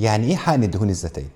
يعني ايه حقن الدهون الذاتية؟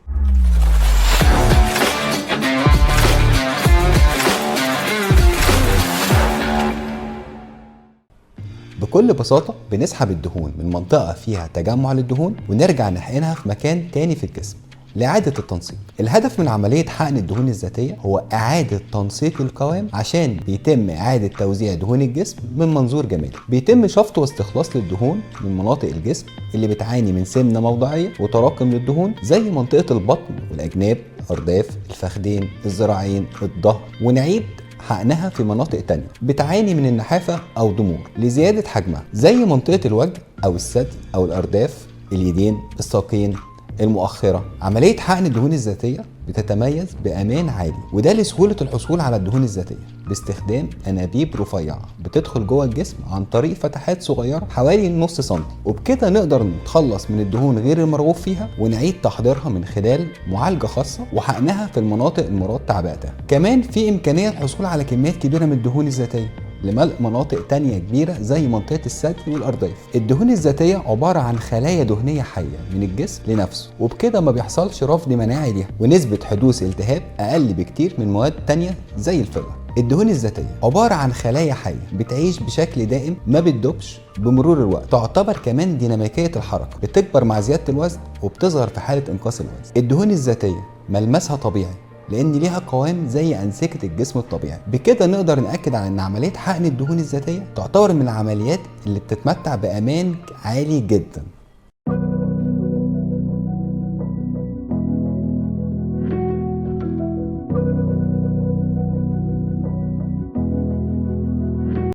بكل بساطة بنسحب الدهون من منطقة فيها تجمع للدهون ونرجع نحقنها في مكان تاني في الجسم لإعادة التنسيق. الهدف من عملية حقن الدهون الذاتية هو إعادة تنسيق القوام، عشان بيتم إعادة توزيع دهون الجسم من منظور جمالي. بيتم شفط واستخلاص للدهون من مناطق الجسم اللي بتعاني من سمنة موضعية وتراكم للدهون، زي منطقة البطن والأجناب، الأرداف، الفخدين، الذراعين، الظهر، ونعيد حقنها في مناطق تانية بتعاني من النحافة أو ضمور لزيادة حجمها، زي منطقة الوجه أو الثدي أو الأرداف، اليدين، الساقين، المؤخرة. عملية حقن الدهون الذاتية بتتميز بأمان عالي، وده لسهولة الحصول على الدهون الذاتية باستخدام أنابيب رفيعة بتدخل جوه الجسم عن طريق فتحات صغيرة حوالي نص سنتي، وبكده نقدر نتخلص من الدهون غير المرغوب فيها ونعيد تحضيرها من خلال معالجة خاصة وحقنها في المناطق المراد تعبئتها. كمان في إمكانية الحصول على كميات كبيرة من الدهون الذاتية لملء مناطق تانية كبيرة زي منطقة الثدي والأرداف. الدهون الذاتية عبارة عن خلايا دهنية حية من الجسم لنفسه، وبكده ما بيحصلش رفض مناعي ليها، ونسبة حدوث التهاب أقل بكتير من مواد تانية زي الفيلر. الدهون الذاتية عبارة عن خلايا حية بتعيش بشكل دائم، ما بتدوبش بمرور الوقت. تعتبر كمان ديناميكية الحركة، بتكبر مع زيادة الوزن وبتصغر في حالة إنقاص الوزن. الدهون الذاتية ملمسها طبيعي لأن ليها قوام زي أنسجة الجسم الطبيعي. بكده نقدر نأكد على أن عملية حقن الدهون الذاتية تعتبر من العمليات اللي بتتمتع بأمان عالي جدا.